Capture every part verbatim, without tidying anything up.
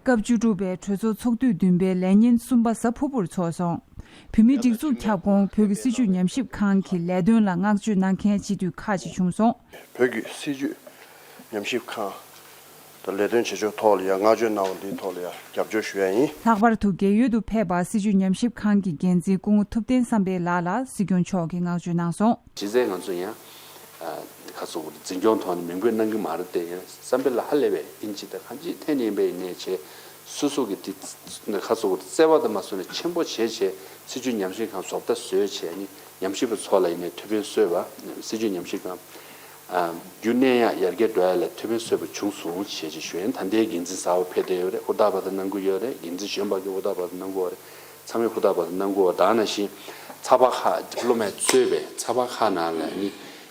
སྐབས་བཅུ་དྲུག་པའི་གྲོས་ཚོགས་ཚོགས་དུས་བདུན་པའི་ལས་ཉིན་གསུམ་པ་གཟའ་ཕུར་བུར་འཚོགས་སོང་། བོད་མིའི་སྒྲིག་འཛུགས་ཁྱབ་ཁོངས་བོད་ཀྱི་སྲིད་བྱུས་ཉམས་ཞིབ་ཁང་གི་ལས་དོན་ལ་བསྔགས་བརྗོད་གནང་མཁན་སྤྱི་འཐུས་ཁག་ཅིག་བྱུང་སོང་། བོད་ཀྱི་སྲིད་བྱུས་ཉམས་ཞིབ་ཁང་དུ་ལས་དོན་བྱེད་ཕྱོགས་ཐོག་ལ་ཡང་བསྔགས་བརྗོད་གནང་བ་འདིའི་ཐོག་ལ་ཡང་རྒྱབ་སྐྱོར་ཞུ་ཡ་ཡིན། ལྷག་པར་དུ་རྒས་ཡོལ་དུ་ཕེབས་པ་སྲིད་བྱུས་ཉམས་ཞིབ་ཁང་གི་འགན་འཛིན་སྐུ་ངོ་ཐུབ་བསྟན་བསམ་འཕེལ་ལགས་ལ་སྲིད་སྐྱོང་མཆོག་གིས་བསྔགས་བརྗོད་གནང་སོང་། གཞི་རྩའི་ང་ཚོ་ཡང་ཁ་ཚོ་འཛིན་སྐྱོང་ཐོག་ནས་མིང་དཔེ་གནང་གི་མ་རེད་དེ། ཡང་བསམ་འཕེལ་ལ་ཧ་ལས་པའི་ཨིན་ཇི་དང་གང་ཅི་ཐད་ནས་ཡིན་པའི་ཡིན་ནའི་བྱས་སོ་སོ་གི་དེ་ཁ་ཚོ་བརྩེ་བ་དང་མ་སོང་ནས་ཆེན་པོ་བྱས་བྱས་སྲིད་བྱུས་ཉམས་ཞིབ་ཁང་བཟོ་ལྟ་བཟོས་བྱས་ནི་ཉམས་ཞིབ་པ་ཚོ་ལ་ཡིན་ནའི་ཐུགས་ཕན་གསོས་པ། སྲིད་བྱུས་ཉམས་ཞིབ་ཁང་རྒྱུན་གནས་ཡག་ཡར་རྒྱས་འགྲོ་ཡ་ལ་ཐུགས་ཕན་གསོས་པ་བྱུང་སོང་ཞེས་ཅིག་ཞུ་ཡིན། ད་ལྟའི་འགན་འཛིན་གསར་པ་ཕེབས་བསྡད་ཡོད་རེད། ཧུར་ཐག་པ་དང་གནང་གི་ཡོད་རེད། འགན་འཛིན་གཞོན་པ་གི་ཧུར་ཐག་པ་དང་གནང་གི་ཡོད་རེད། ཚང་མས་ཧུར་ཐག་པ་དང་གནང་དགོས་པ་དང་། ནང་བཞིན་ཚགས་པར་ཁག་ཌི་པི་ལོ་མེཊ་གཙོས་པའི་ཚགས་པར་ཁག་ནང་ལ་ནི་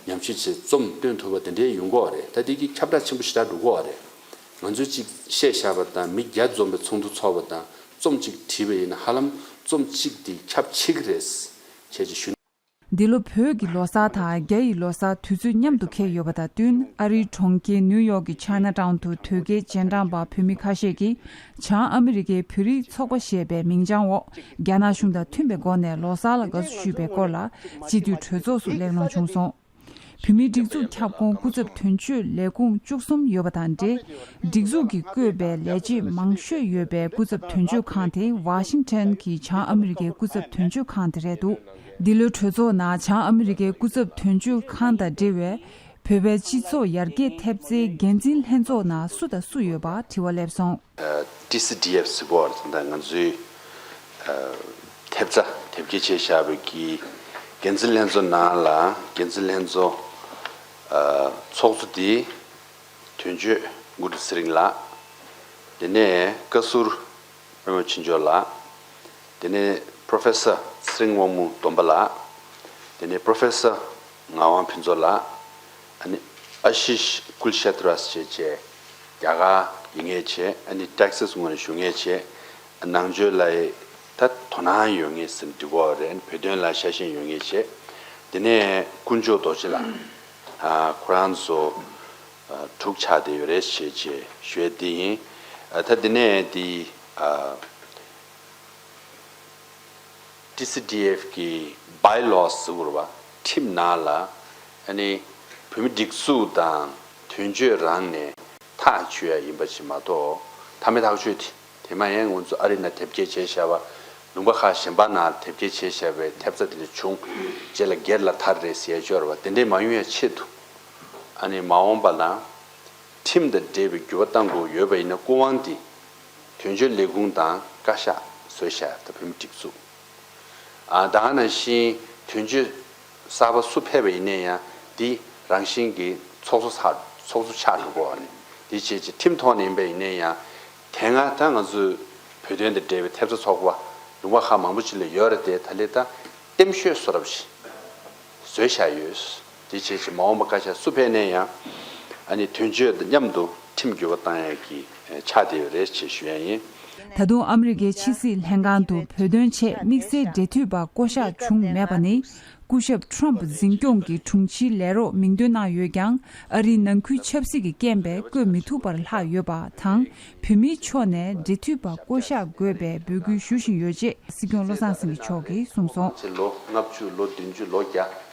ཉམས་ཞིབ་བྱེད་རྩོམ་སྟོན་ཐུབ་པ་དེ་འདྲའི་ཡོང་གི་ཡོད་རེད། ད་དེ་གི་ཁྱབ་བསྒྲགས་ཆེན་པོ་ཞེ་དྲག་འགྲོ་གི་ཡོད་རེད། ང་ཚོས་གཅིག་བཤད་བཞག་པ་དང་མི་བརྒྱ་འཛོམས་པའི་ཚོགས་འདུ་ཚོགས་པ་དང་རྩོམ་གཅིག་བྲིས་པ་ཡིན་ན་ཧ་ལམ་རྩོམ་གཅིག་དེ་ཁྱབ་ཆེ་གི་རེད་ཅེས་ཅིག་ཞུ། འདི་ལོ་བོད་ཀྱི་ལོ་གསར་དང་རྒྱ་ཡི་ལོ་གསར་དུས་ཚོད་མཉམ་དུ་འཁེལ་ཡོད་པ་དང་བསྟུན། ཨ་རིའི་གྲོང་ཁྱེར་ནིའུ་ཡོག་གི་ཆའི་ན་ཊའུན་དུ་དོལ་རྒྱལ་རྗེས་འབྲང་པ་བོད་མི་ཁ་ཤས་ཀྱིས་བྱང་ཨ་མི་རི་ཀའི་བོད་རིགས་ཚོགས་པ་ཞེས་པའི་མིང་བྱང་འོག་རྒྱ་ནག་གཞུང་དང་མཐུན་པའི་སྒོ་ནས་ལོ་གསར་ལ་དགའ་བསུ་ཞུས་པའི་སྐོར་ལ་སྤྱི་འཐུས་གྲོས་ཚོགས་སུ་གླེང་སློང་བྱུང་སོང་། བོད་མིའི་སྒྲིག་འཛུགས་ཁྱབ་ཁོངས་སྐུ་ཚབ་དོན་གཅོད་ལས་ཁུངས་བཅུ་གསུམ་ཡོད་པ་དང་འབྲེལ། སྒྲིག་འཛུགས་ཀྱིས་བསྐོས་པའི་ལས་བྱེད་མང་ཤོས་ཡོད་པའི་སྐུ་ཚབ་དོན་གཅོད་ཁང་དེ་ཝ་ཤིང་ཊོན་གྱི་བྱང་ཨ་མི་རི་ཀའི་སྐུ་ཚབ་དོན་གཅོད་ཁང་དེ་རེད་འདུག་འདི་ལོའི་གྲོས་ཚོགས་ནང་བྱང་ཨ་མི་རི་ཀའི་སྐུ་ཚབ་དོན་གཅོད་ཁང་དང་འབྲེལ་བའི་བོད་པའི་སྤྱི་ཚོགས་ཡར་རྒྱས་ཐེབས་རྩའི་འགན་འཛིན་ལྷན་ཚོགས་ནང་སུ་དང་སུ་ཡོད་པ་དྲི་བ་སླེབས་སོང་། ཊི་སི་ཌི་ཨེཕ་ཟེར་གོ་བ་རེད། ད་ང་ཚོའི་ཨ་ཐེབས་རྩ་དེབ་སྐྱེལ་བྱས་བཞག་པའི་གི་འགན་འཛིན་ལྷན་ཚོགས་ནང་ལ་འགན་འཛིན་ལྷན་ཚོགས་ཨ་ཚོགས་གཙོ་དེ་དོན་གཅོད་དངོས་གྲུབ་ཚེ་རིང་ལགས། དེ་ནས་བཀའ་ཟུར་པད་མ་ཆོས་འབྱོར་ལགས། དེ་ནས་པོ་རོ་ཕེ་སར་ཚེ་རིང་དབང་མོ་སྡོམ་པ་ལགས། དེ་ནས་པོ་རོ་ཕེ་སར་ངག་དབང་ཕུན་ཚོགས་ལགས། ཨ་ནི་ཨ་ཤིཤ་ཀུལ་ཤེ་ཏྲ་ཞེས་བྱས་རྒྱ་གར་ཡོད་མཁན་བྱས། ཨ་ནི་ཊེག་སཱས་ངོས་ནས་བཞུགས་མཁན་བྱས། ནང་ཆོས་ལ་ད་དོ་སྣང་ཡོད་མཁན་ཟེར་འདི་གོ་རེད། བོད་དོན་ལ་ཤ་ཞེན་ཡོད་མཁན་བྱས། དེ་ནས་དཀོན་མཆོག་རྡོ་རྗེ་ལགས། ཨ་ཁོ་རང་ཚོ་ཨ་དྲུག་ཆགས་བསྡད་ཡོད་རེད་ཞེས་བྱས་ཞུ་ཡས་འདི་ཡིན། ཨ་ད་དེ་ནས་འདི་ཨ་ཊི་སི་ཌི་ཨེཕ་གི་བྷའི་ལོ་ཟེར་བ་ཁྲིམས་ནང་ལ་ཨ་ནི་བོད་མི་སྒྲིག་འཛུགས་དང་དོན་གཅོད་རང་ནས་ཐག་གཅོད་ཡ་ཡིན་པ་ཞིག་མ་གཏོགས་མཐའ་མའི་ཐག་གཅོད་དེ་དེ་མ་ཡིན། ང་ཚོ་ཨ་རི་ནང་དེབ་སྐྱེལ་བྱས་བཞག་པ་ལུང་པ་ཁག་གཞན་པ་ནང་དེབ་སྐྱེལ་བྱས་བཞག་པའི་ཐེབས་རྩ་དེ་འདྲ་བྱུང་རྗེས་ལ་སྒེར་ལ་ཐར་རེད་ཟེར་ཡ་ཅིག་ཡོད་རེད་པ། དེ་འདྲས་མ་ཡོང་ཡ་ཆེད་དུ་ཨ་ནི་མ་འོངས་པ་ལ་ཁྲིམས་དང་འབྲེལ་བའི་འགྱུར་བ་གཏང་དགོས་ཡོད་པ་ཡིན་ན་སྐུ་དབང་དེ་དོན་གཅོད་ལས་ཁུངས་དང་བཀའ་ཤག་བཟོས་བཞག་ད་བོད་མི་སྒྲིག་འཛུགས། ཨ་ད་ག་ནང་བཞིན་དོན་གཅོད་གསར་པ་སུ་ཕེབས་པ་ཡིན་ན་ཡང་འདི་རང་བཞིན་གྱི་ཚོགས་གཙོ་ཚགས་ཚོགས་གཙོ་ཆགས་འགྲོ་གོ་ནི་འདི་བྱས་ཀྱི་ཁྲིམས་ཐོག་ནས་ཡིན་པ་ཡིན་ན་ཡང་དེ་སྔ་ད་ང་ཚོའི་བོད་དོན་དང་འབྲེལ་བའི་ཐེབས་རྩ་ཚོགས་པ་ལུང་པ་ཁག་མང་པོ་ཅིག་ལ་ཡོད་རེད་དེ། ད་ལས་ད་ལྟེམ་ཤོད་བཟོ་འདྲ་ཞིག་བཟོས་བཞག་ཡོད། དེ་བྱས་ཀྱི་མ་འོངས་པ་བཀའ་ཤག་སུ་ཕེབས་ན་ཡང་ཨ་ནི་དོན་གཅོད་དང་མཉམ་དུ་ཁྲིམས་འགྱུར་བ་བཏང་ཡག་གི་ཆགས་བསྡད་ཡོད་རེད་ཅེས་ཞུ་ཡ་ཡིན། ད་དུང་ཨ་མི་རི་ཀའི་ཕྱི་སྲིད་ལྷན་ཁང་དུ་བོད་དོན་ཆེད་དམིགས་བསལ་འབྲེལ་མཐུད་པ་བསྐོ་གཞག་བྱུང་མེད་པ་ནི། སྐུ་ཞབས་ཁྲོམ་འཛིན་སྐྱོང་གི་དྲུང་ཆེའི་ལས་རོགས་མིང་འདོན་གནང་ཡོད་ཀྱང་། ཨ་རིའི་ནང་ཁུལ་ཆབ་སྲིད་ཀྱི་རྐྱེན་པས་བསྐོ་མི་ཐུབ་པར་ལྷག་ཡོད་པ་དང་། བོད་མིའི་ཕྱོགས་ནས་འབྲེལ་མཐུད་པ་བསྐོ་གཞག་དགོས་པའི་འབོད་སྐུལ་ཞུ་བཞིན་ཡོད་ཅེས་སྲིད་སྐྱོང་བློ་བཟང་སེང་གེ་མཆོག་གིས་གསུངས་སོང་། ལོ་ལྔ་བཅུ་ལོ་བདུན་ཅུ་ལོ་བརྒྱ།